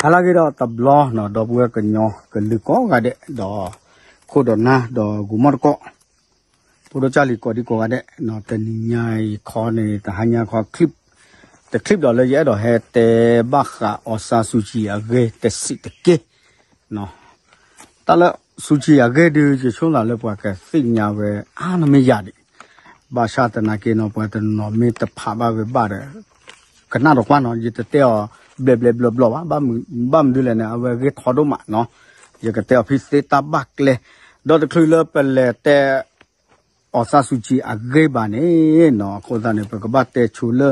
ဟါလၢအဂ့ၤဒီးတဘျီနီၤ ဒီပုၢ်ဝဲၢ်ကညီကလုာ်ကိးဂၤဒဲး ဒီးခိၣ်ဒီးနၢ်ဒီးဂီၤမီၢ်တကိး ဖိဒိၣ်ကၢ်လံၤကိးဒံကိးဂၤဒဲးနီၤ တနံၤညါအံၤခီန့ၣ် တဟါညါခီ clip တ clip ဒီးလၢယအဲၣ်ဒိးဟဲတဲဘၣ်ဃး အောင်ဆန်းစုကြည် အဂ့ၢ်တစဲးတက့ၢ်နီၤ တၢ်လၢ စုကြည် အဂ့ၢ်ဒုး ယဆိကမိၣ်လၢပှၤကသ့ၣ်ညါဝဲ အါန့ၢ်မ့ၢ်ယၤဒံး, ဘၣ်ဆၣ်သနာ်က့နီၤ ပှၤတနီၤမ့ၢ်တဖးဘၣ်ဝဲဘၣ်ဒီး ကနၣ်ဒီးကွၢ်နီၤ ယတတဲအီၤဘျဲးဘျဲးဘျီဘျီဘၣ်, ဘၣ်မနုၤလဲၣ်န့ၣ် အဝဲဂ့ၢ်ထီဒိၣ်မးနီၤ, ယကတဲအီၤဖဲသ့တၢ်ဘၣ်ကျဲ, ဒီးတချုးလၢပလဲၤတဲ အောင်ဆန်းစုကြည် အဂ့ၢ်ဘၣ်န့ၣ်နီၤ အဃိသတးန့ၣ် ပကဘၣ်တဲဆိလၢ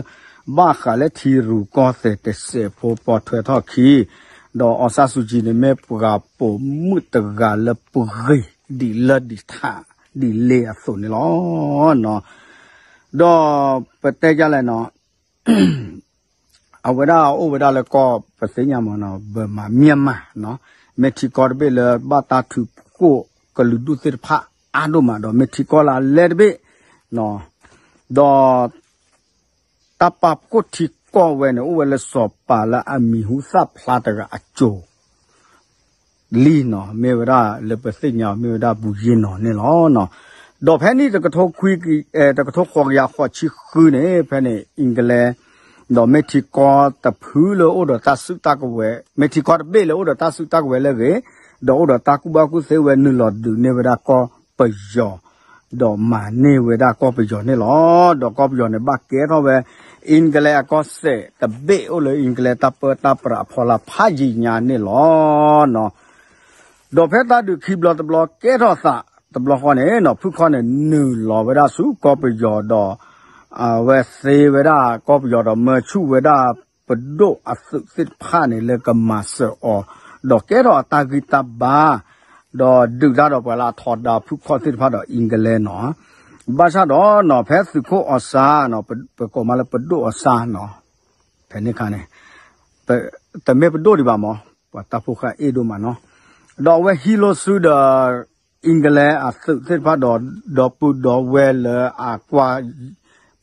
ဘၣ်ဃးလၢထံရူၢ်ကီၢ်သဲးတစဲးဖိပိာ်ထွဲထီၣ်ခံ, ဒီး အောင်ဆန်းစုကြည် န့ၣ် မ့ၢ်ပှၤပိာ်မုၣ်တဂၤလၢပဂ့ၤဒ်လၢဒ်ထးဒ်လဲၣ်အသိးန့ၣ်လီၤ. ဒီးပတဲဒ်လဲၣ်နီၤ အဝဲဒၣ်အိၣ်ဝဲဒၣ်လၢကီၢ် ပသ့ၣ်ညါမ့ၢ်နီၤ ဘၢၣ်မး မြန်မာ နီၤ, မ့ၢ်ထံကီၢ်တဘ့ၣ်လၢဘၣ်တၢ်ထုးဖှိၣ်ကလုာ်ဒူၣ်သ့ၣ်တဖၣ်အါဒိၣ်မး ဒီးမ့ၢ်ထံကီၢ်လၢအလဲၢ်တဘ့ၣ်နီၤ, ဒီး တၢ်ပာ်ဖှိၣ်ထံကီၢ်ဝဲန့ၣ် အိၣ်ဝဲလၢစီၤပၤလၢအမံၤဟူသၣ်ဖျါတဂၤအစိၤ လံနီၤ, မ့ၢ်ဝဲဒၣ်လၢပသ့ၣ်ညါအီၤ မ့ၢ်ဝဲဒၣ်ဘူးယ့ၢ်နီၤန့ၣ်လီၤ. ဒီးဖဲနံၣ်တကထိခွံ တကထိဃိးကယၤဃိးဆံဃုန့ၣ် ဖဲန့ၣ် အ့ကလံ ဒီးမ့ၢ်ထံကီၢ်တဖုလၢအိၣ်ဒီးတၢ်စုတၢ်ကဝဲၤ, မ့ၢ်ထံကီၢ်တဘ့ၣ်လၢအိၣ်ဒီးတၢ်စုတၢ်ကဝဲၤလၢအဂ့ၤ, ဒီးအိၣ်ဒီးတၢ်ကူၣ်ဘၣ်ကူၣ်သ့ဝဲ နုာ်လီၤဒုးန့ၢ်ဝဲဒၣ်ကီၢ်ပယီၤ ဒီးမၤန့ၢ်ဝဲဒၣ်ကီၢ်ပယီၤန့ၣ်လီၤ. ဒီးကီၢ်ပယီၤန့ၣ် ဘၣ်ကဲထီၣ်ဝဲ အ့ကလံအကီၢ်စဲၣ်တဘ့ၣ် အိၣ်လၢအ့ကလံတၢ်ပၢတၢ်ပြးအဖီလာ်ဖးယံာ်ညါန့ၣ်လီၤ. ဒီးဖဲတၢ်ဒုးခံဘျီတဘျီကဲထီၣ်သးတဘျီဃီန့ၣ်နီၤ ဖုၣ်ခီၣ်န့ၣ် နုာ်လီၤဝဲဒၣ်ဆူကီၢ်ပယီၤဒီး အဝဲသ့ဝဲဒၣ်ကီၢ်ပယီၤဒီး မၢဆူၣ်ဝဲဒၣ်ပဒိၣ်အသုးသ့ၣ်တဖၣ်န့ၣ် လၢကမၤစၢၤအီၤ, ဒီးကဲထီၣ်အတၢ်ဂံၢ်တၢ်ဘါ, ဒီးဒုးတၢ်ဒီးပှၤလၢအထီဒါဖုၣ်ခီၣ်သ့ၣ်တဖၣ်ဒီးအ့ကလံနီၤ. ဘၣ်ဆၣ်ဒီးနီၤ ဖဲသုးခိၣ်အီၣ်စၢ်နီၤ ပကိးမးလၢပဒိၣ်အီၣ်စၢ်နီၤ ဖဲန့ၣ်အခါန့ၣ် တမ့ၢ်ပဒိၣ်ဒံးဘၣ်မး ပှၤတၢ်ဖိဃၢ်အ့ၣ်ဒိၣ်မးနီၤ, ဒီးအဝဲဟံးလိာ်စုဒီး အ့ကလံအသုးသ့ၣ်တဖၣ်ဒီး ဒီပုၢ်ဒီဝဲၢ်လၢအကွၢ်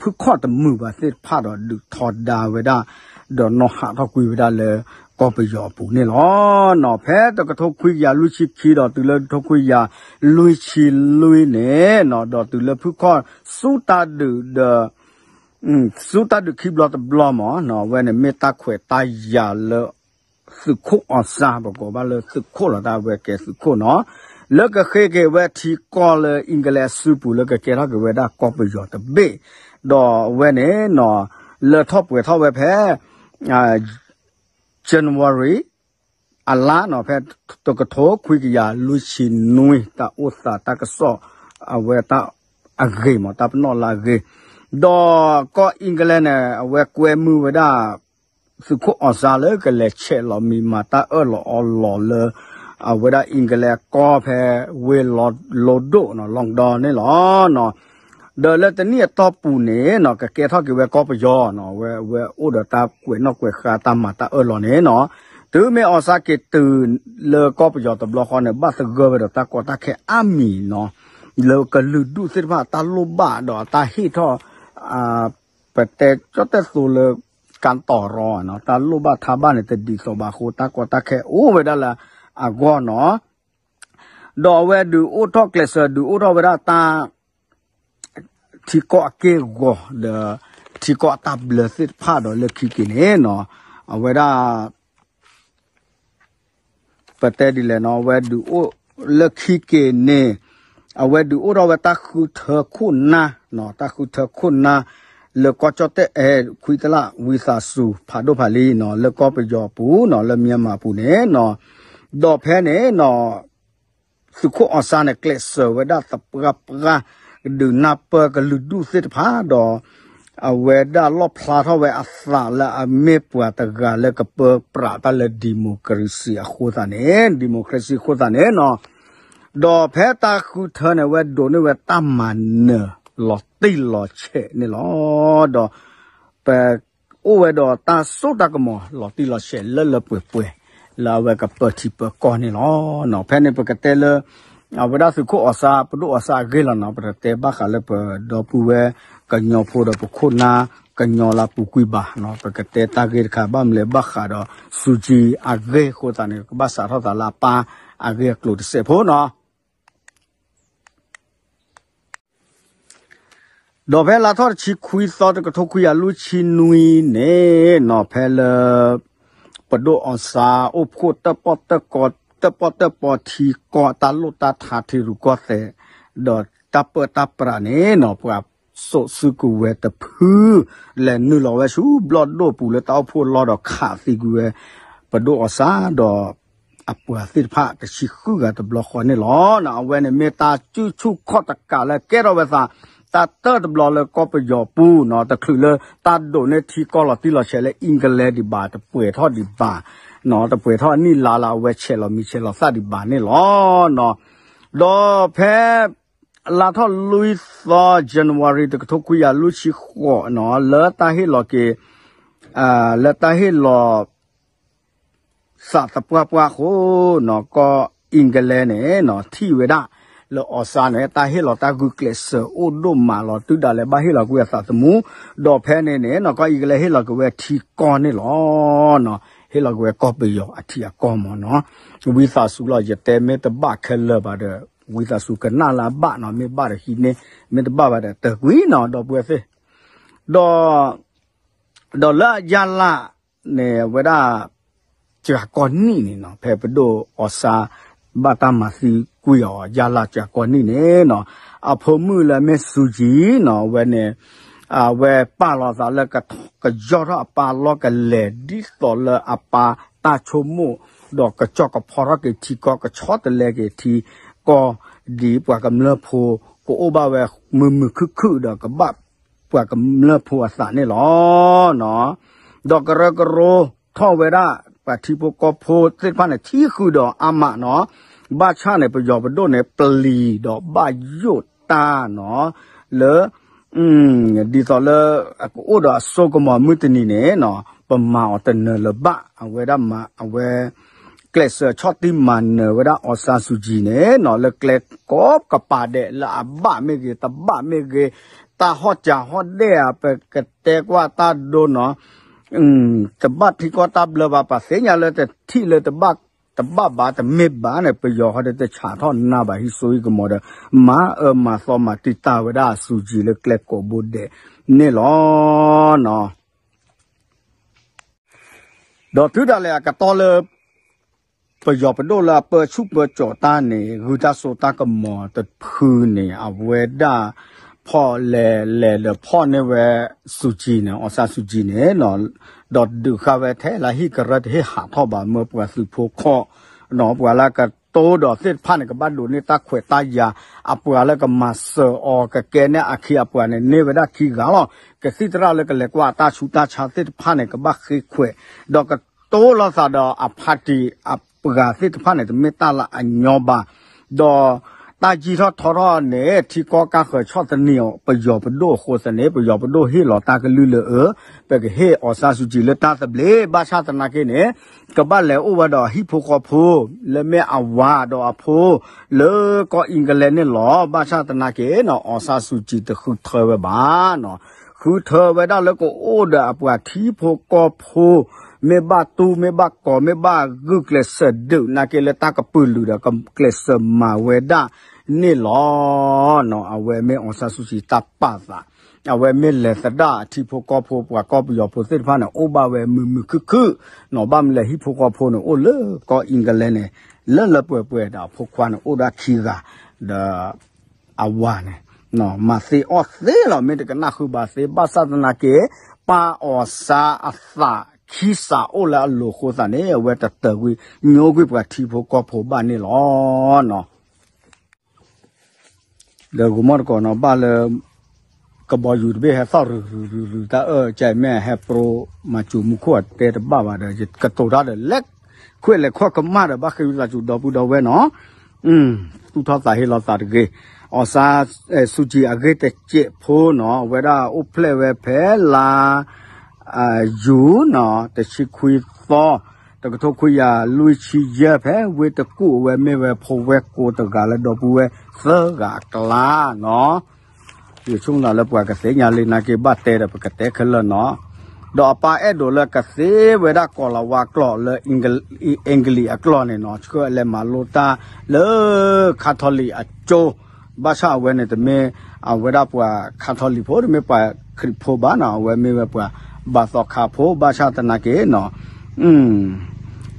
ဖုၣ်ခီၣ်တမုာ်ဘၣ်သ့ၣ်တဖၣ်ဒီး ဒုးထီဒါဝဲဒၣ်, ဒီးနီၣ်ဟးထီၣ်ကွံာ်ဝဲဒၣ်လၢကီၢ်ပယီၤအပူၤန့ၣ်လီၤ. ဖဲတကထိခွံကယၤလွံၢ်ဆံခံဒီးတုၤလၢတကထိခွံကယၤလွံၢ်ဆံလွံၢ်န့ၣ်နီၤ ဒီးတုၤလၢဖုၣ်ခီၣ်ဆူတၢ်ဒုးဒီး ဆူတၢ်ဒုးခံဘျီတဘျီမးနီၤ အဝဲန့ၣ်မ့ၢ်တၢ်ခွဲးတၢ်ယာ်လၢ သုးခိၣ်အီၣ်စၢ် ပကိးဘၣ်လၢသုးခိၣ်လီၤ တၢ်အဝဲကဲသုးခိၣ်နီၤ, လၢကဃ့က့ၤဝဲထံကီၢ်လၢအ့ကလံအစုပူၤ လၢကကဲထီၣ်က့ၤဝဲဒၣ်ကီၢ်ပယီၤတဘ့ၣ်, ဒီးအဝဲန့ၣ်နီၤ လၢထီၣ်ပှဲၤထီၣ်ဝဲဖဲ January အလါနီၤ ဖဲတကထိခွံကယၤလွံၢ်ဆံနွံ တၢ်အိၣ်သးတၢ်ကစီၣ် အဝဲတၢ်အဂ့ၤမး တၢ်ပနီၣ်လၢအဂ့ၤ, ဒီးကီၢ်အ့ကလံန့ၣ် အဝဲကွဲမုာ်ဝဲဒၣ် သုးခိၣ်အီၣ်စၢ်လၢကလဲၤဆဲးလီၤမံၤမၤတၢ်အၢၣ်လီၤအီလီၤလၢ အဝဲဒၣ်အ့ကလံအကီၢ်ဖဲဝ့ၢ်လိဒိၣ်နီၤ London န့ၣ်လီၤ. ဒီးလၢတနံၣ်အတီၢ်ပူၤန့ၣ်နီၤ ကကဲထီၣ်က့ၤဝဲကီၢ်ပယီၤနီၤ အဝဲ အဝဲအိၣ်ဒီးတၢ်ကွဲးနီၣ်ကွဲးဃါတၢ်မၤတၢ်အၢၣ်လီၤန့ၣ်နီၤ, တုၤမ့ၢ်အီၣ်စၢ်က့ၤတုၤလၢကီၢ်ပယီၤတဘျီဃီန့ၣ် ဘၣ်သဂၢၢ်ဝဲဒီးတၢ်ကီတၢ်ခဲအါမံၤနီၤ, လၢကလုာ်ဒူၣ်သ့ၣ်တဖၣ်တၢ်လိၣ်ဘၣ်ဒီးတၢ်ဟ့ၣ်ထီၣ် ပတဲကၠီၣ်တဲၣ်သိလၢ ကၢ်တီၤရီနီၤ တၢ်လိၣ်ဘၣ်ထးဘၣ်န့ၣ် တဒ်သိးဘၣ်အဃိ တၢ်ကီတၢ်ခဲအိၣ်ဝဲဒၣ်လၢအဂီၢ်နီၤ, ဒီးအဝဲဒုးအိၣ်ထီၣ်ကျဲးစၢး ဒုးအိၣ်ထီၣ်ဝဲဒၣ်တၢ် ထံကီၢ်အက့ၢ်အဂီၤဒီး ထံကီၢ်အတၢ်ဘျၢသ့ၣ်တဖၣ်ဒီးလၢခံက့ၤန့ၣ်နီၤ, အဝဲဒၣ် ပတဲဒ်လဲၣ်နီၤ အဝဲဒုးအိၣ်လၢခံက့ၤန့ၣ် အဝဲဒုးအိၣ်ထီၣ်ဝဲတၢ်ဃုထၢခိၣ်နၢ်နီၤ တၢ်ဃုထၢခိၣ်နၢ် လၢကီၢ်ကၠီၣ်တဲၣ်အဲၣ်ခွံသလၣ်ဝံသးစူၤ ဖးဒိၣ်ဖးလံနီၤ လၢကီၢ်ပယီၤအပူၤနီၤ လၢ Myanmar အပူၤန့ၣ်နီၤ, ဒီးဖဲန့ၣ်နီၤ သုးခိၣ်အီၣ်စၢ်န့ၣ် ကျဲးစၢးဝဲဒၣ်သပှၢ်ပှၢ် ဒုးနၢ်ပၢၢ်ကလုာ်ဒူၣ်သ့ၣ်တဖၣ်ဒီး အဝဲဒၣ်လီၣ်ဖျါထီၣ်ဝဲအသးလၢအမ့ၢ်ပှၤတဂၤလၢကပၢပြးတၢ်လၢ democracy အဃိသတးန့ၣ် democracy အဃိသတးန့ၣ်နီၤ, ဒီးဖဲတၢ်ဃုထၢန့ၣ် အဝဲဒိးန့ၢ်ဝဲတၢ်မၤနၢၤလီၤတံၢ်လီၤဆဲးန့ၣ်လီၤ. ဒီး ပ အိၣ်ဝဲဒီးတၢ်စိတၢ်ကမီၤလီၤတံၢ်လီၤဆဲးလၢလၢပှဲၤပှဲၤ လၢအဝဲကပၢထံပၢကီၢ်န့ၣ်လီၤ. ဖဲန့ၣ်ပကတဲလၢ အဝဲဒၣ်သုးခိၣ်အီၣ်စၢ် ပဒိၣ်အီၣ်စၢ်အဂ့ၢ်လီၤနီၤ, ပတတဲဘၣ်ဃးလၢပဒီပုၢ်ဝဲၢ်ကညီဖိဒီးပခိၣ်နၢ် ကညီလၢအပူၤကွံာ်ဘၣ်နီၤ. ပကတဲတၢ်ဂ့ၢ်တခါ ဘၣ်မနုၤလဲၣ်ဘၣ်ဃးဒီး စူၤကၠံအဂ့ၢ်အဃိသတးန့ၣ် ကဘၣ်စးထီၣ်သးလၢအပၢ်အဂ့ၢ်အကျိၤတစဲးဖိနီၤ. ဒီးဖဲလါထီၣ်တဆံခွံသီ တကထိခွံကယၤလွံၢ်ဆံနွံန့ၣ်နီၤ ဖဲလၢ ပဒိၣ်အီစါအိၣ်ဖှိၣ်တၢၣ်ပီၣ်တၢၣ်ပီထံကီၢ် တၢ်လိၣ်တၢ်ထါထံရူၢ်ကီၢ်သဲး ဒီးတၢ်ပၢတၢ်ပြးန့ၣ်နီၤ ပှၤစိာ်စုကဝဲၤတဖု လဲၤနုာ်လီၤဝဲဆူဘျီၣ်ဒိၣ်ပူၤလၢတၢ်အိၣ်ဖှိၣ်အလီၢ်ဒီးခးသံကွံာ်ဝဲ ပဒိၣ်အီစါဒီး အပှၤသ့ၣ်တဖၣ်တဆံဃုဂၤတဘျီဃီန့ၣ်လီၤ. အဝဲန့ၣ်မ့ၢ်တၢ်စုဆူၣ်ခီၣ်တကးလၢကဲထီၣ်ဝဲသး တၢ်တၢၢ်တဘျီလၢကီၢ်ပယီၤပူၤနီၤ တချုးလၢတၢ်ဒိးန့ၢ်ထံကီၢ်လီၤတံၢ်လီၤဆဲးလၢ England ဒံးဘၣ် တပှဲၤထီၣ်ဒံးဘၣ်နီၤ တပှဲၤထီၣ်အနံၣ်လါလၢအဝဲဆဲးလီၤမံၤဆဲးလီၤသၣ်ဒံးဘၣ်န့ၣ်လီၤ. ဒီးဖဲ လါထီၣ်လွံၢ်သီ January တကထိခွံကယၤလွံၢ်ဆံဃိးနီၤ လၢတၢ်ဟ့ၣ်လီၤက့ၤ လၢတၢ်ဟ့ၣ်လီၤ သးသပှၢ်ပှၢ်အဃိနီၤ ကီၢ် England န့ၣ်နီၤ ထံၣ်ဝဲဒၣ် လၢအီစါန့ၣ် တၢ်ဟ့ၣ်လီၤတၢ်ဂုာ်ကျဲးစၢးအိၣ်ဒိၣ်မးလီၤ တုၤဒၣ်လဲာ်ဘၣ်ဟ့ၣ်လီၤကွံာ်အသးသမူ ဒီးဖဲန့ၣ်န့ၣ်နီၤ ကီၢ် England ဟ့ၣ်လီၤက့ၤဝဲထံကီၢ်န့ၣ်လီၤ. ဟ့ၣ်လီၤက့ၤဝဲကီၢ်ပယီၤအထံအကီၢ်မ့ၢ်နီၤ ဝံသးစူၤလီၤ ယတဲမ့ၢ်တဘၣ်ခဲလၢာ်ဘၣ်ဒီး ဝံသးစူၤကနၣ်လၢအဘၣ်နီၤ မ့ၢ်ဘၣ်ဒီးဟံးန့ၢ် မ့ၢ်တဘၣ်ဘၣ်ဒီးတၢၢ်ကွံာ်နီၤ ဒီပုၢ်ဝဲၢ်သ့ၣ် ဒီး ဒီးလၢအယၢ်လၢ်န့ၣ် အဝဲဒၣ် စှၤကီၢ်နံၣ်န့ၣ်နီၤ ဖဲပဒိၣ်အီစါ ဘၣ်တၢ်မၤသံကွံာ်အီၤ ယၢ်လၢ်စှၤကီၢ်နံၣ်န့ၣ်နီၤ အဖိမုၣ်လၢမ့ၢ်စူၤကၠံနီၤ အဝဲန့ၣ် အဝဲပာ်လီၤသးလၢ ကယီၢ်ထီၣ်အပၢ်လီၢ်ကလဲၤ ဒ်သိးလၢအပၢ်တၢ်ဆိကမိၣ် ဒီးကကၠီၣ်ကဖီထီၣ်က့ၤထံကီၢ် ကဆီတလဲက့ၤထံကီၢ် ဒ်ပှၤကမျၢၢ်ဖိ ကအိၣ်ဘၣ်ဝဲမုာ်မုာ်ခုၣ်ခုၣ်ဒီးကဘၣ် ပှၤကမျၢၢ်ဖိအသးန့ၣ်လီၤ. ဒီးကရၢကရိထီၣ်ဝဲဒၣ် ပှၤထံဖိကီၢ်ဖိသ့ၣ်တဖၣ်န့ၣ် ထံဃုာ်ဒီးအါမးနီၤ ဘၣ်ဆၣ်န့ၣ် ပယီၤပဒိၣ်န့ၣ် ပျံၤဒီးဘၣ်ယိၣ်တၢ်နီၤ လၢ ဒ်သိးလၢ အကအိၣ်ဒီးအစိကမီၤမုၢ်တနံၤန့ၣ်နီၤ ပမၤအီၤတနၢၤလၢၤဘၣ် အဝဲဒၣ်မၤ အဝဲ ကျဲးစၢးဆီၣ်တံၢ်မၤနၢၤဝဲဒၣ်အီစါစူၤကၠံန့ၣ်နီၤ လၢကျဲကိးကပၤဒဲး လၢအဘၣ်မ့ၢ်ဂ့ၤ တဘၣ်မ့ၢ်ဂ့ၤ တၢ်ဟီၣ်စၢ်ဟီၣ်ဒဲၣ်ဧါ ပကတဲကွၢ်တၢ်ဒိနီၤ တဘၣ်ထံကီၢ်တၢ်ဘျၢဘၣ် ပှၤသ့ၣ်ညါလၢတထံၣ်လၢတဘၣ် တဘၣ်ဘၣ်တမ့ၢ်ဘၣ်န့ၣ် ပယီၤဟီဒီးတဆးထီၣ်နါဘၣ် ဟံးစိဟံးကမီၤဒီး မၤအၢမၤသီမၤတံာ်တာ်ဝဲဒၣ်အစူၤကၠံလၢကျဲကိးဘိဒဲးန့ၣ်လီၤ. ဒီးတုၤဒၣ်လဲာ်အကတီၢ်လၢ ပယီၤပဒိၣ်လၢအပၢဆူၣ်ပၢကၠီၤတၢ်န့ၣ် ဂုၢ်တၢ်စိတၢ်ကမီၤတဖုန့ၣ် အဝဲဒၣ် ဖီၣ်လဲၤလဲၤဒီးဖီၣ်န့ၢ်ဝဲ စူၤကၠံန့ၣ် အီစါစူၤကၠံန့ၣ် ဒီးဒုးဃာ်ဝဲထဲလၢဟံၣ်ကရၢတဟ့ၣ်ဟးထီၣ်ဘၣ် မၢပှၤသုးဖိခီၣ် ပှၤလၢကတိၤဒီးသ့ၣ်တဖၣ်န့ၣ် ကဘၣ်ဒိးန့ၢ်တၢ်ခွဲးတၢ်ယာ် အပှၤလၢကမၤစၢၤအီၤ ကကဲန့ၢ်အခံအပှၤန့ၣ် န့ၢ်ဝဲဒၣ်ခံဂၤလီၤ. ကသံၣ်သရၣ်လၢကလဲၤကွၢ်အတၢ်ဆူးတၢ်ဆါသ့ၣ်တဖၣ်န့ၣ် ကဘၣ်ဃ့ခွဲး ဒီးကတိၤလီၤသးဒီးအဖါတံၢ်အပှၤသ့ၣ်တဖၣ်န့ၣ် တမ့ၢ်တၢ်လၢအညီဘၣ်. ဒီးတၢ်ယံာ်ထီၣ်ထီထီၣ်န့ၣ် ထံကီၢ်ကါဃၢၤဆီၣ်သနံးအီၤ ပယီၤပဒိၣ်အဃိသတးန့ၣ် ပယီၤပဒိၣ်ဟ့ၣ်လီၤတၢ်ကလုၢ်လၢအၢ ပကဟ့ၣ်အီစါစူၤကၠံလၢတၢ်သဘျ့ ဘၣ်ဆၣ်သနာ်က့န့ၣ် ကဘၣ်လဲၤအိၣ်ဝဲဒီးဟံၣ်ဖိဃီဖိ လၢမ့ၢ်အဝၤဒီးအဖိ လၢကီၢ်အ့ကလဲန့ၣ်လီၤ. ဘၣ်ဆၣ်သနာ်က့နီၤ အီစါစူၤကၠံတဃုထၢဝဲဘၣ်နီၤ ဃုထၢဝဲဒၣ်လၢကအိၣ်ဒီးအပှၤထံဖိကီၢ်ဖိ မ့ၢ်ဘၣ်တူၢ်မ့ၢ်ဘၣ်ကီၤ မ့ၢ်ဘၣ်ဂုာ်ကျဲးစၢးဒုးနာ်က့လၢတၢ်ကပုာ်လုာ်ဒီး ကကျဲးစၢးမၤဝဲဒၣ်န့ၣ်လီၤ. အဝဲမ့ၢ်အီစါစူၤကၠံတၢ်ပာ်သး အဝဲမ့ၢ်လဲၤသဒၣ်အထံဖိကီၢ်ဖိ ပှၤကီၢ်ပယီၤဖိသ့ၣ်တဖၣ်န့ၣ် အိၣ်ဘၣ်ဝဲမုာ်မုာ်ခုၣ်ခုၣ်နီၤ ဘၣ်မနုၤလဲၣ် ဟံၣ်ဖိဃီဖိန့ၣ် အိၣ်လၢကီၢ်အ့ကလဲန့ၣ် လၢလၢပှဲၤပှဲၤဒီးအဖိခွါန့ၣ် အိၣ်ဒၣ်ခံဂၤ ဒီး အဝၤန့ၣ် မၤသ့အီၣ်သ့လီၤ မ့ၢ်တကနၣ်ဃုာ်ဘၣ်သ့ ဘၣ်ဆၣ်သနာ်က့ ပၢ်အီၣ်စါအသးခံစးအိၣ်လၢအလိၤအဃိသတးန့ၣ် အဝဲတတၢၤကွံာ်ညိကွံာ်ပှၤထံဖိကီၢ်ဖိဘၣ်န့ၣ်လီၤ. ဒီးဂီၤမီၢ်တကိးနီၤ ဘၣ်လၢ ကဘီယူၤတဘ့ၣ်ဟဲသီၣ်ရုၤရုၤရုၤရုၤ တၢ်အၢၣ်ကဲမ့ၢ်ဟဲပြိမၤစူၤမူခိၣ်အတဲတဘၣ်ဘၣ်ဒီး ယကတိၤတၢ်ဒီး လဲၤခွဲးလဲၤခီၣ်ကမၣ်ဒီး ဘၣ်ဃ့ဝံသးစူၤဒီပုၢ်ဒီဝဲၢ်နီၤ သူၣ်ထီၣ်သးဟ့လီၤသးတဂ့ၤ. အီၣ်စါ စူၤကၠံအဂ့ၢ်တစဲးဖိနီၤ အဝဲဒၣ်အိၣ်ဖျဲၣ်ဝဲဖဲလါ ယူၤနီၤ တဆံခွံသီ တကထိခွံကယၤလွံၢ်ဆံယဲၢ် ဖဲဝ့ၢ်တကူၣ် အဝဲမ့ၢ်ဝဲဖိဝဲၢ်ကိတဂၤလၢဒီပုၢ်ဝဲၢ်သၢဂၤအကျါနီၤ ယဆိကမိၣ်လၢပှၤကသ့ၣ်ညါလံနာ်က့ ဘၣ်တဲဒီးပကတဲခဲလၢာ်နီၤ, ဒီးအပၢ်အဲၣ်ဒိးလၢကသ့ဝဲဒၣ်ကီၤလၤဝါကျိာ်လၢ အ့ကလံးအကျိာ်န့ၣ်နီၤ, ဆှၢအလဲၤမၤလိတၢ်လၢ ခါထီလံးအကၠိ, ဘၣ်ဆၣ်အဝဲန့ၣ်တမ့ၢ် အဝဲဒၣ်ပှၤခါထီလံးဖိ တမ့ၢ်ပှၤခရံာ်ဖိဘၣ်နီၤ, အဝဲမ့ၢ်ဝဲပှၤဘါသီခါဖိ, ဘၣ်ဆၣ်သနာ်က့နီၤ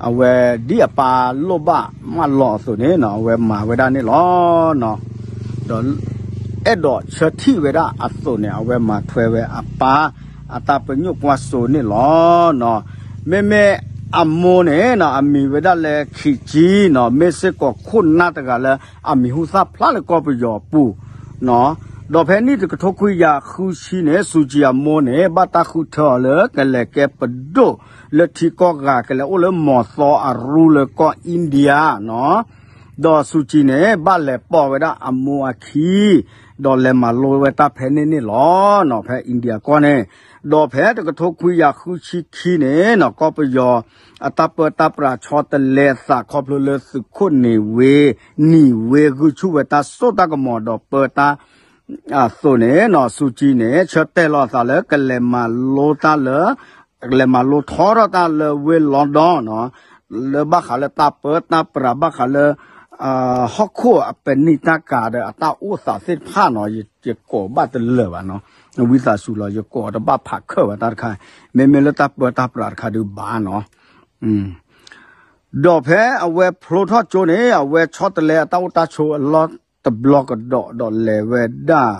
အဝဲဒ်အပၢ်လိၣ်ဘၣ်မၢလီၤအသိးန့ၣ်နီၤ, အဝဲမၤဝဲဒၣ်န့ၣ်လီၤ. ဒီးအဲၣ်ဒိးဆၢထံၣ်ဝဲဒၣ်အသိးန့ၣ် အဝဲမၤထွဲဝဲအပၢ်အတၢ်ပညိၣ်ကွၢ်စိန့ၣ်လီၤ. မ့မ့ၢ်အမိၢ်န့ၣ်နီၤ အမံၤဝဲဒၣ်လၢခံကၠံနီၤ, မ့ၢ်စ့ၢ်ကီးခိၣ်နၢ်တဂၤလၢအမံၤဟူသၣ်ဖျါလၢကီၢ်ပယီၤအပူၤ ဒီးဖဲနံၣ်တကထိခွံကယၤဃုဆံန့ၣ် စူၤကၠံအမိၢ်န့ၣ် ဘၣ်တၢ်ဃုထၢအီၤလၢကလဲၤကဲပဒိၣ်လၢထံကီၢ်ဂၤ ကလဲၤအိၣ်လၢမီၤသီအရူလၢကီၢ် India နီၤ, ဒီးစူၤကၠံန့ၣ် ဘၣ်လဲၤပိာ်ဝဲဒၣ်အမိၢ်အခံ ဒီးလဲၤမၤလိဝဲတၢ်ဖဲန့ၣ်န့ၣ်လီၤ. ဖဲ India ကီၢ်န့ၣ်, ဒီးဖဲတကထိခွံကယၤဃုဆံခံန့ၣ်နီၤ ကီၢ်ပယီၤအတၢ်ပၢတၢ်ပြးဆီတလဲအသး ခီဖျိလၢသုးခိၣ်န့ၣ်ဝ့ နံၤဝ့ ဂုာ်ဆူၣ်ဝဲတၢ်စိတၢ်ကမီၤဒီးပၢတၢ်အသိးန့ၣ်နီၤ, စူၤကၠံန့ၣ် ဆၢတဲာ်လီၤအသးလၢကလဲၤမၤလိတၢ်လၢ ကလဲၤမၤလိထီထီၣ်တၢ်လၢဝ့ၢ် London နီၤ, လၢဘၣ်ဃးလၢတၢ်ပၢတၢ်ပြး ဘၣ်ဃးလၢ ဟီၣ်ခိၣ်အပနံာ်တၢ်ကၤဒီးအတၢ်အိၣ်သးသ့ၣ်တဖၣ်နီၤ, ယကိးဘၣ်တလၢာ်ဘၣ်နီၤ, ဝံသးစူၤလီၤ ယကိးတဘၣ်ဖးခၢၣ်ဘၣ်တၢ်တခါ, မ့မ့ၢ်လၢတၢ်ပၢတၢ်ပြးတခါဒုးဘၣ်နီၤ. ဒီးဖဲအဝဲဖျိထီၣ်ကၠိန့ၣ် အဝဲဆီတလဲအတၢ်အိၣ်တၢ်ဆိးအလီၢ်တဘျီကဒီး ဒီးလဲၤဝဲဒၣ်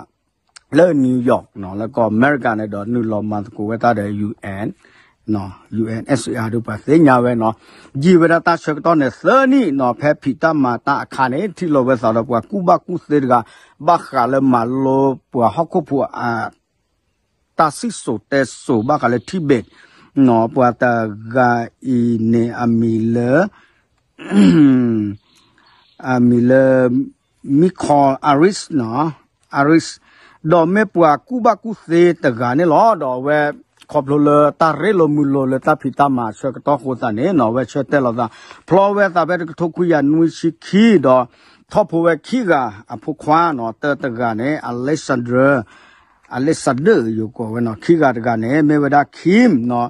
လၢ New York နီၤ, လၢကီၢ်အမဲရကၤန့ၣ်ဒီး နုာ်လီၤမၤသကိးဝဲတၢ်ဒီး UN, UNSCR ဒုးပှၤသ့ၣ်ညါဝဲနီၤ, ယံာ်ဝဲဒၣ်တၢ်ဆၢကတီၢ်န့ၣ်သၢနံၣ်နီၤ, ဖဲဖံးတၢ်မၤတၢ်အခါန့ၣ် ထံၣ်လိာ်ဝဲသးဒီးပှၤကူၣ်ဘၣ်ကူၣ်သ့တဂၤ ဘၣ်ဃးလၢမၤလိပှၤဟီၣ်ခိၣ်ဖိအ တၢ်စံၣ်စိၤတဲစိၤဘၣ်ဃးလၢ Tibet နီၤ, ပှၤတဂၤအံၤန့ၣ် အမံၤလၢ အမံၤလၢ Michael Iris နီၤ, Iris, ဒီးမ့ၢ်ပှၤကူၣ်ဘၣ်ကူၣ်သ့တဂၤန့ၣ်လီၤ. ဒီးအဝဲ ခီဖျိလၢတၢ်ရ့လိာ်မုာ်လိာ်လၢတၢ်ဖံးတၢ်မၤဆၢကတီၢ်အဃိသတးန့ၣ်နီၤ, အဝဲဆၢတဲာ်လီၤသး ဖျီဝဲသးဖဲတကထိခွံကယၤနွံဆံခံ ဒီးထီၣ်ဖိဝဲခံဂၤအဖိခွါနီၤ, တၢတဂၤန့ၣ် Alexander, Alexander ယိၤကိးဝဲနီၤ, ခံဂၤတဂၤန့ၣ် မ့ၢ်ဝဲဒၣ် Kim နီၤ,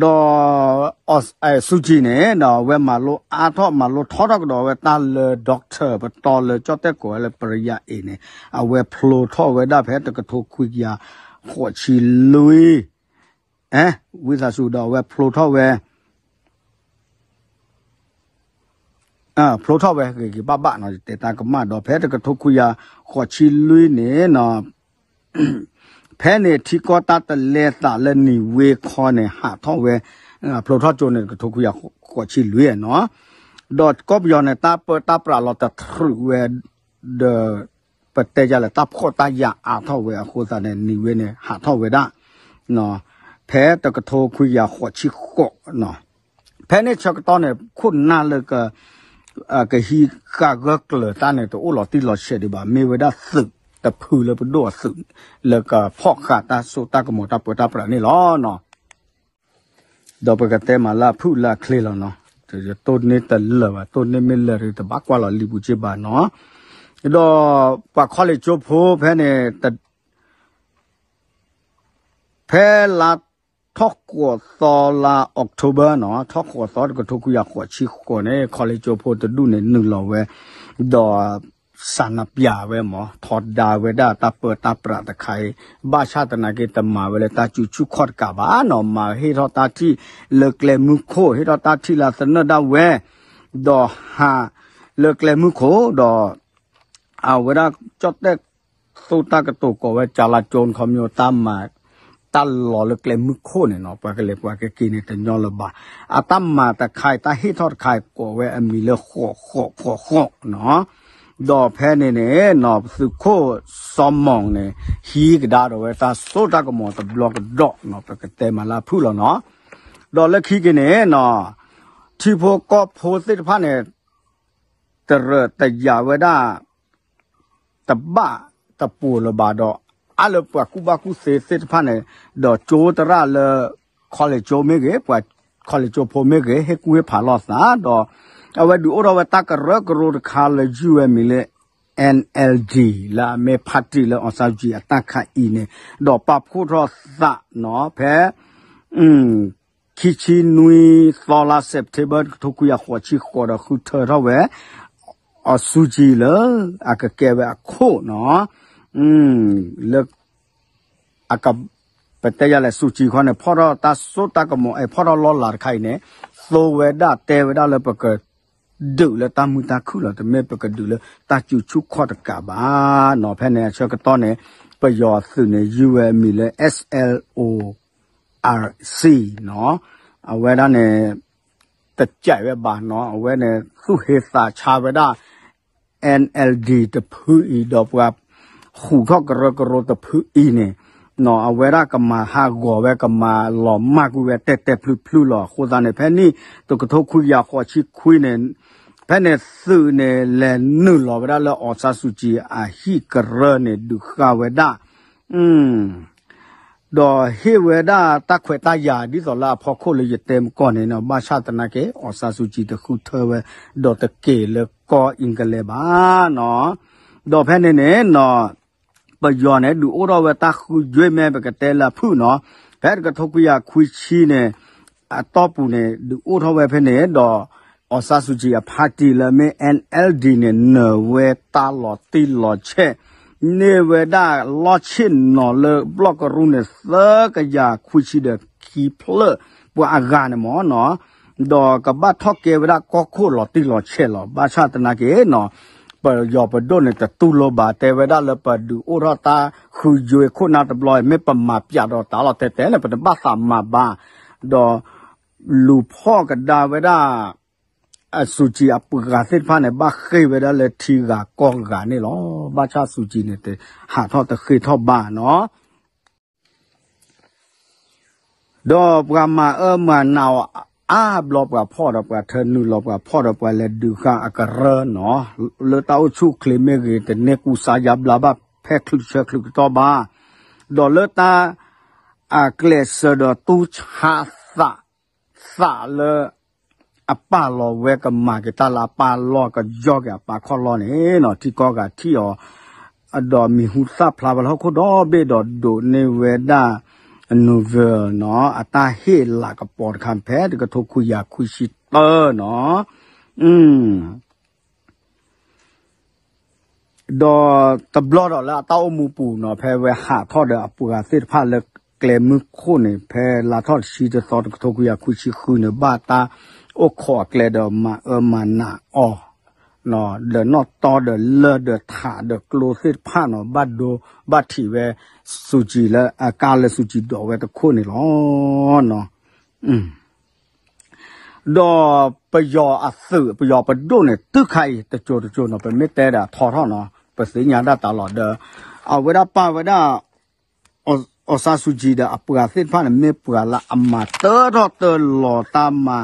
ဒီး စူၤကၠံန့ၣ် ဒီးအဝဲမၤလိအါထီၣ်မၤလိထီထီၣ်ကဒီးဝဲတၢ်လၢ doctor ပတီၢ်လၢကၠီၣ်တဲၣ်ကိးဝဲလၢ ပရံယၢ်အ့ၣ်န့ၣ်, အဝဲဖျိထီၣ်ဝဲဒၣ်ဖဲတကထိခွံကယၤဃိးဆံလွံၢ် ဝံသးစူၤဒီးအဝဲဖျိထီၣ်ဝဲ ဖျိထီၣ်ဝဲဂ့ၤဂ့ၤဘၣ်ဘၣ်နီၤ, ယတဲတၢ်ကမၣ်ဒီး ဖဲတကထိခွံကယၤဃိးဆံလွံၢ်န့ၣ်နီၤ, ဖဲန့ၣ်ထံကီၢ်တၢ်တလဲသးလၢနံၤဝ့ခီန့ၣ် ဟးထီၣ်ဝဲ, ဖျိထီၣ်ကၠိန့ၣ် တကထိခွံကယၤဃိးဆံလွံၢ်နီၤ, ဒီးကီၢ်ပယီၤန့ၣ် တၢ်ပၢတၢ်ပြးလီၤတတြူးဝဲ ဒီး ပတဲယၤလၢတၢ်ဖှီၣ်တၢ်ယာ်အါထီၣ်ဝဲအဃိသတးန့ၣ် နံၤဝ့န့ၣ် ဟးထီၣ်ဝဲဒၣ် ဖဲတကထိခွံကယၤဃိးဆံဃိးနီၤ, ဖဲန့ၣ်ဆၢကတီၢ်န့ၣ် ခိၣ်နၢ်လၢ ကဟံးဃာ်ဂၢၢ်ကျၢၤတၢ်န့ၣ် တအိၣ်လီၤတံၢ်လီၤဆဲးဒံးဘၣ်, မ့ၢ်ဝဲဒၣ်သုးတဖုလၢပဒိၣ်အသုး လၢကဖီၣ်ဃာ်တၢ်စိတၢ်ကမီၤတၢ်ပၢတၢ်ပြးန့ၣ်လီၤနီၤ. ဒီးပကတဲမၤလၢအဖုၣ်လၢအချ့လီၤနီၤ, ယတိၢ်န့ၢ်တလၢာ်ဘၣ်, တိၢ်န့ၢ်မ့ၢ်လၢာ်ဒီးတဘၣ်ကွၢ်လီၤလံာ်ပူၤက့ဘၣ်နီၤ, ဒီးပှၤ college ကၠိဖိဖဲန့ၣ် ဖဲလါထီၣ်ဃိးသီလါ October နီၤ, ထီၣ်ဃိးသီတကထိခွံကယၤဃိးဆံဃိးန့ၣ် college ကၠိဖိတဒူၣ်န့ၣ် နုာ်လီၤဝဲ ဒီး ဆန္ဒပြ ဝဲမး, ထီဒါဝဲဒၣ်တၢ်ပၢတၢ်ပြးတခါအံၤ, ဘၣ်ဆၣ်သနာ်က့ တမၤဝဲလၢတၢ်စုဆူၣ်ခီၣ်တကးဘၣ်နီၤ, မၤဟ့ၣ်ထီၣ်တၢ်ထံၣ်လၢကျဲမုၢ်ခိၣ်, ဟ့ၣ်ထီၣ်တၢ်ထံၣ်လၢအသနၢၣ်ဒၣ်ဝဲ, ဒီးဟးလၢကျဲမုၢ်ခိၣ်, ဒီး အဝဲဒၣ်ကၠီၣ်တဲၣ်သိၣ်တၢ်ကတိၤကိးဝဲ จราจร ခီပညီ တၢ်မၤ တၢ်လီၤလၢကျဲမုၢ်ခိၣ်န့ၣ်နီၤ, ပှၤကလဲၤပှၤကက့ၤန့ၣ်တညီလၢၤဘၣ်. အတၢ်မၤတခါအံၤ တၢ်ဟ့ၣ်ထီၣ်တခါအံၤ ကိးဝဲအမံၤလၢ ဃိးဃိးဃိးဃိးနီၤ, ဒီးဖဲန့ၣ်န့ၣ်နီၤ သုးခိၣ်စီၤမီၣ်န့ၣ် ဟံးကဒါဒီးဝဲတၢ်စိတၢ်ကမီၤတဘျီကဒီးနီၤ, ပကတဲမၤလၢအဖုၣ်လီၤနီၤ. ဒီးလၢခံက့ၤန့ၣ်နီၤ ထံဖိကီၢ်ဖိသ့ၣ်တဖၣ်န့ၣ် တရၢၢ်တယာ်ဝဲဒၣ် တဘၣ်တပိၤလၢၤဘၣ်ဒီး အါလၢပှၤကူၣ်ဘၣ်ကူၣ်သ့သ့ၣ်တဖၣ်န့ၣ် ဒီးကၠိသရၣ်လၢ college ကၠိမ့ၢ်ဂ့ၤ, ပှၤ college ကၠိဖိမ့ၢ်ဂ့ၤ, ဟ့ၣ်ကူၣ်ဟ့ၣ်ဖးလိာ်သးဒီး အဝဲဒုးအိၣ်ထီၣ်ဝဲတၢ်ကရၢကရိတခါလၢယုၢ်ဝဲမံၤလၢ NLD လၢအမ့ၢ် party လၢ အောင်ဆန်းစုကြည် အတၢ်ခးအံၤန့ၣ် ဒီးပာ်ဖှိၣ်ထီၣ်သးနီၤ ဖဲ ခံဆံနွံသီလါ September တကထိခွံကယၤဃိးဆံဃိးဒီးဃုထၢထီၣ်ဝဲ အောင်ဆန်းစုကြည် လၢအကကဲဝဲအခိၣ်နီၤ လၢ အက ပတဲယၤလဲၣ် စူးကံခီန့ၣ် ဖီၣ်ထီၣ်တၢ်စိတၢ်ကမီၤ အဲ ဖီၣ်ထီၣ်လီၢ်လၤတခါအံၤန့ၣ် သိဝဲဒၣ်တဲဝဲဒၣ်လၢပက ဒုးလၢတၢ်မုာ်တၢ်ခုၣ်လီၤ. တမ့ၢ်ပကဒုးလၢတၢ်စုဆူၣ်ခီၣ်တကးဘၣ်နီၤ. ဖဲန့ၣ်အဆၢကတီၢ်န့ၣ် ပယီၤအသုးန့ၣ် ယုၢ်ဝဲအမံၤလၢ S L O R C နီၤ. အဝဲဒၣ်န့ၣ် တစဲးဝဲဘၣ်နီၤ. အဝဲန့ၣ် သူၣ်ဟ့သးဆါဝဲဒၣ် N L D တဖုအံၤ ဒီးပှၤ ဃုထီၣ်ကရၢကရိတဖုအံၤန့ၣ် အဝဲဒၣ်ကမၤဟးဂီၤဝဲ ကမၤလီၤမၢ်ကွံာ်ဝဲတဲာ်တဲာ်ဖျုးဖျုးလီၤ. အဃိသတးန့ၣ် ဖဲန့ၣ် တကထိခွံကယၤဃိးဆံခွံန့ၣ် ဖဲန့ၣ်သုးန့ၣ် လဲၤနုာ်လီၤဝဲဒၣ်လၢ အောင်ဆန်းစုကြည် အဟံၣ်ကရၢန့ၣ် ဒုးဃာ်ဝဲဒၣ် ဒီးဟ့ၣ်ဝဲဒၣ်တၢ်ခွဲးတၢ်ယာ် ဒ်သိးလၢအဖီခိၣ်လၢယတဲမကီၢ်န့ၣ်နီၤ. ဘၣ်ဆၣ်သနာ်က့ အောင်ဆန်းစုကြည် တဃုထၢဝဲ ဒီးတက့ၤလၢကီၢ်အ့ကလံးဘၣ်နီၤ. ဒီးဖဲန့ၣ်န့ၣ်နီၤ ပယီၤန့ၣ် ဒုးအိၣ်ထီၣ်ဝဲတၢ်ဃုယွ့ၢ် မ့ၢ်ပကတဲလၢအဖုၣ်နီၤ. ဖဲတကထိခွံကယၤခွံဆံန့ၣ် အတီၢ်ပူၤန့ၣ် ဒုးအိၣ်ထီၣ်ဝဲဖဲန့ၣ် ဒီး အောင်ဆန်းစုကြည် အ party လၢမ့ၢ် N L D န့ၣ် နၢၤဝဲတၢ်လီၤတံၢ်လီၤဆဲး န့ၢ်ဝဲဒၣ်လီၢ်ဆ့ၣ်နီၤလၢဘျီၣ်ကရူၢ်န့ၣ် သၢကယၤခွံဆံဒီးခံဖျၢၣ် ပှၤအဂၤန့ၣ်မ့ၢ်နီၤ. ဒီးကဘၣ်ထီၣ်ကဲဝဲဒၣ်ကီၢ်ခိၣ်လီၤတံၢ်လီၤဆဲးလီၤ. ဘၣ်ဆၣ်သနာ်က့နီၤ ပယီၤပဒိၣ်န့ၣ် တတူၢ်လိာ်ဘၣ် တဲဝဲဒၣ်လၢပဒုးအိၣ်ထီၣ်တၢ်ဃုယွ့ၢ်ခိၣ်နၢ်တဘျီ မ့ၢ်ပမၤပျးဒီးတၢ်လီၤတဲာ်တဲာ်န့ၣ် ပတဘၣ်သးမၤဘၣ်. ဒီးလူၤဖီၣ်ကဒါဝဲဒၣ် အစူးကံအပှၤသ့ၣ်တဖၣ်န့ၣ် ဘၣ်ဃ့ၢ်ဝဲဒၣ်လၢထံဂၤကီၢ်ဂၤန့ၣ်လီၤ. ဘၣ်ဆၣ်စူးကံန့ၣ် တဟးထီၣ်တဃ့ၢ်ထီၣ်ဘၣ်နီၤ. ဒီးပှၤမၤအၢမၤနးအီၤအါဘျီ ပှၤဖီၣ်ဒီးပှၤထၢနုာ်လီၤ ပှၤဖီၣ်ဒီးပှၤလဲၤဒုးဃာ်အကရၢနီၤ, လၢတၢ်အိၣ်ဆူၣ်အိၣ်ချ့မ့ၢ်ဂ့ၤ တန့ၢ်ကူစါယါဘျါဘၣ်ဖဲချုးဆၢချုးကတီၢ်ဘၣ်, ဒီးလၢတၢ်အကျဲးစၢးဒီးတူၢ်ဆါသး သးလၢ အပာ်လီၤဝဲကမၤက့ၤတၢ်လၢအပာ်လီၢ်ကယီၢ်က့ၤအပာ်ခီၣ်လီၢ်န့ၣ်နီၤ, ထံကီၢ်ဂၤထံၣ်အီၤ ဒီးမံၤဟူသၣ်ဖျါဝဲလၢဟီၣ်ခိၣ်ဒီဘ့ၣ်ဒီးဒိးန့ၢ်ဝဲဒၣ် Nouvelle နီၤ, အတၢ်ဟ့ၣ်လၤကပီၤတခါ ဖဲတကထိခွံကယၤခွံဆံတၢနီၤ. ဒီးတဘျီဒီးလၢအတၢ်အိၣ်မူပူၤနီၤ, ဖဲဝဲဟးထီၣ်ဒီးအပှၤသ့ၣ်တဖၣ်လၢကျဲမုၢ်ခိၣ်န့ၣ် ဖဲလါထီၣ်တဆံတသီ တကထိခွံကယၤခွံဆံဃုန့ၣ် ဘၣ်တၢ်အိၣ်ခိးအကျဲဒီးမၤအၢမၤနးအီၤ ဒီးနီၣ်တီဒီးလၢၢ်ဒီးထးဒီးကျိသ့ၣ်တဖၣ်နီၤ, ဘၣ်ဒိဘၣ်ထံးဝဲစူးကံလၢအကါလၢစူးကံဒိးဝဲတခိၣ်န့ၣ်လီၤ. ဒီးပယီၤအသုး ပယီၤပဒိၣ်န့ၣ် တုၤခါအံၤ တကၠိၤတကၠိၤနီၤ, ပမ့ၢ်တဲဒီးထီထီၣ်နီၤ, ပသ့ၣ်ညါဒၣ်တၢ်လီၤဒီး အဝဲဒၣ်ပာ်ဝဲဒၣ် အောင်ဆန်းစုကြည် ဒီးအပှၤသ့ၣ်တဖၣ်န့ၣ် မ့ၢ်ပှၤလၢအမၤတၢထီၣ်တၢလီၤတၢ်မၤ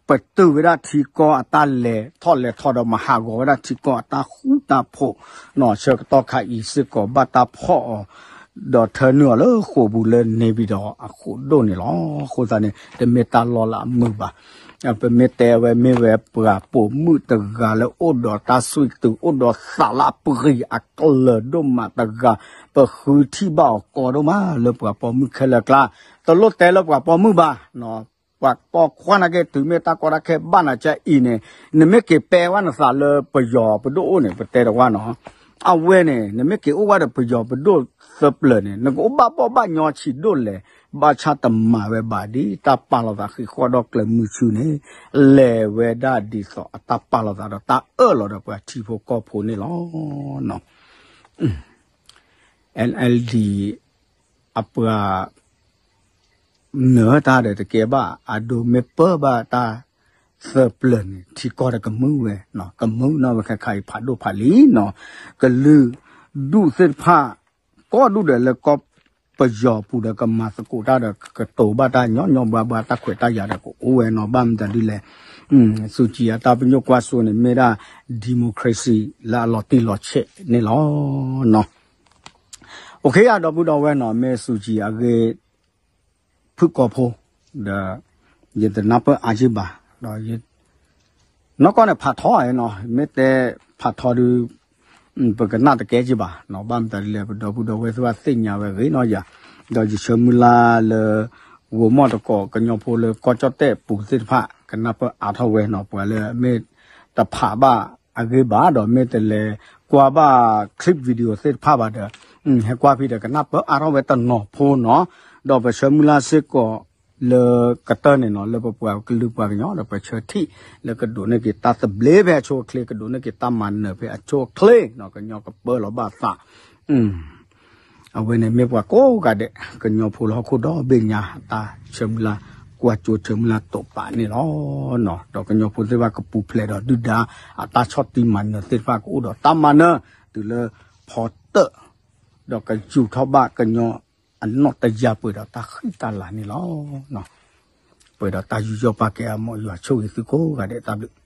ပတုာ်ဝဲဒၣ်ထံကီၢ်အတၢ်လဲၤထီၣ်လဲၤထီဒီး မၤဟးဂီၤဝဲဒၣ်ထံကီၢ်အတၢ်ဃူတၢ်ဖိးနီၤ, ဆၢကတီၢ်ခါအံၤစ့ၢ်ကီး ဘၣ်တၢ်ဖီၣ်အီၤ ဒီးထၢနုာ်အီၤလၢဃိာ်ပူၤလၢ နေပြည်တော် အဃိာ်ဒိၣ်န့ၣ်လီၤ. အဃိသတးန့ၣ် တမ့ၢ်တၢ်လီၢ်လၢအမုာ်ဘၣ်. ပမ့ၢ်တဲဝဲမ့ၢ်ဝဲပှၤပိာ်မုၣ်တဂၤလၢအိၣ်ဒီးတၢ်သွံၣ်တုၤ အိၣ်ဒီးသးလၢအပဂံၢ်အကျၢၤဒိၣ်မးတဂၤ, ပဃုထံၣ်ဘၣ်အီၤကီဒိၣ်မး လၢပှၤပိာ်မုၣ်ခဲလၢာ်ကျါ, တလိၣ်တဲလၢပှၤပိာ်မုၣ်ဘၣ် ပှၤပိာ်ခွါနာ်က့ တုၤမ့ၢ်တၢ်ကီတၢ်ခဲဘၣ်နၤကၢအံၤန့ၣ်, နမ့ၢ်က့ၤပဲဝဲနသးလၢပယီၤပဒိၣ်အိၣ်န့ၣ် ပတဲတဝါနီၤ, အဝဲန့ၣ် နမ့ၢ်က့ၤအိၣ်ဝဲဒီးပယီၤပဒိၣ်သၢပျၢၤန့ၣ် နကအိၣ်ဘၣ်ဘီၣ်ဘၣ်ညီဆံးဒိၣ်လဲၣ်, ဘၣ်ဆၣ်တမၤဝဲဘၣ်ဒ်တၢ်ပာ်လီၤသးဃံးဃီဒီးကျၢၤမုဆူန့ၣ်, လဲၤဝဲဒၣ်ဒ်သိးအတၢ်ပာ်လီၤသးဒီးတၢ်အၢၣ်လီၤဒီးပှၤထံဖိကီၢ်ဖိန့ၣ်လီၤ. NLD အပှၤ နၢၤတၢ်ဒီးတကဲဘၣ် အဒိမ့ၢ်ပၢဘၣ်တၢ်သၢပျၢၤန့ၣ် ထံကီၢ်ဒီးကမုာ်ဝဲ, ကမုာ်နီၣ်ဝဲခဲခါအံၤဖးဒိၣ်ဖးလံနီၤ, ကလုာ်ဒူၣ်သ့ၣ်တဖၣ် ကီၢ်ဒူၣ်ဒီးလၢကီၢ်ပယီၤပူၤဒီးကမၤသကိးတၢ်ဒီး ကတိၤဘၣ်တၢ်ညီညီဘှါဘှါ တၢ်ခွဲးတၢ်ယာ်ဒီးကအိၣ်ဝဲနီၤ, ဘၣ်မတၤဒ်လဲၣ်, စူးကံအတၢ်ပညိၣ်ကွၢ်စိန့ၣ် မ့ၢ်ဒၣ် democracy လၢအလီၤတံၢ်လီၤဆဲးန့ၣ်လီၤ. အိၣ်ခ့ယါ ဒီပုၢ်ဒီဝဲၢ်နီၤ, မ့ၢ်စူးကံအဂ့ၢ် ဖုၣ်ကိာ်ဖိ ဒီး ယတနၢ်ပၢၢ်အါက့ၢ်ဘၣ်, ဒီး နီၢ်ကီၢ်န့ၣ်ဖးထီဧါနီၤ, မ့ၢ်တဲဖးထီဒုး ပကနၣ်တကဲက့ဘၣ်နီၤ, ဘၣ်မတၤဒ်လဲၣ် ပဒီပုၢ်ဒီဝဲၢ်သ့ၣ်တဖၣ်သ့ၣ်ညါဝဲဂ့ၤနီၤယၤ, ဒီးယဆၢမုၢ်လၢ်လၢ ဂိၤမီၢ်တကိး ကညီဖိလၢကီၢ်ကၠီၣ်တဲၣ်ပူၤသ့ၣ်တဖၣ် ကနၢ်ပၢၢ်အါထီၣ်ဝဲနီၤ, ပှၤလၢမ့ၢ်တဖးဘၣ်အဂ့ၢ်ဘၣ်ဒီး မ့ၢ်တလဲၤကွၢ်ဘၣ် clip video သ့ၣ်တဖၣ်ဘၣ်ဒီး ဟဲကွၢ်ဖဲဒီး ကနၢ်ပၢၢ်အါထီၣ်ဝဲတနီၤဖိနီၤ, ဒီးပဆၢမုၢ်လၢ်စ့ၢ်ကီး လၢကတၢၢ်န့ၣ်နီၤ လၢပပှၤကလုာ်ပှၤကညီဒီး ပဆၢထံၣ်လၢကဒိးန့ၢ်က့ၤတၢ်သဘျ့ဖဲအဆိအချ့ ကဒိးန့ၢ်က့ၤတၢ်မၤနၢၤဖဲအဆိအချ့နီၤ ကညီကပၢလီၤဘၣ်သး, အဝဲန့ၣ်မ့ၢ်ပှၤကိးဂၤဒဲး ကညီဖိလၢဟီၣ်ခိၣ်ဒီဘ့ၣ်ညါ အတၢ်ဆၢမုၢ်လၢ် ကွၢ်ကၠိဆၢမုၢ်လၢ်တိာ်ပာ်န့ၣ်လီၤ. ဒီးကညီဖိသ့ၣ်တဖၣ်ကပူၤဖျဲးဒီးဒုၣ်ဒါ အတၢ်ဆီၣ်တံၢ်မၤနၢၤသ့ၣ်တဖၣ် ကအိၣ်ဒီးတၢ်မၤနၢၤ တုၤလၢဖီတၢၣ် ဒီးကယူာ်ထီၣ်ဘၣ်ကညီအနီၢ်တယၢ်ပှဲၤဒီးတၢ်ဃံတၢ်လၤန့ၣ်လီၤ. ပှဲၤဒီးတၢ်ယူးယီၣ်ပာ်ကဲအမိၢ် ယွၤဆိၣ်ဂ့ၤသုကိးဂၤဒဲး တၢ်ဘျုး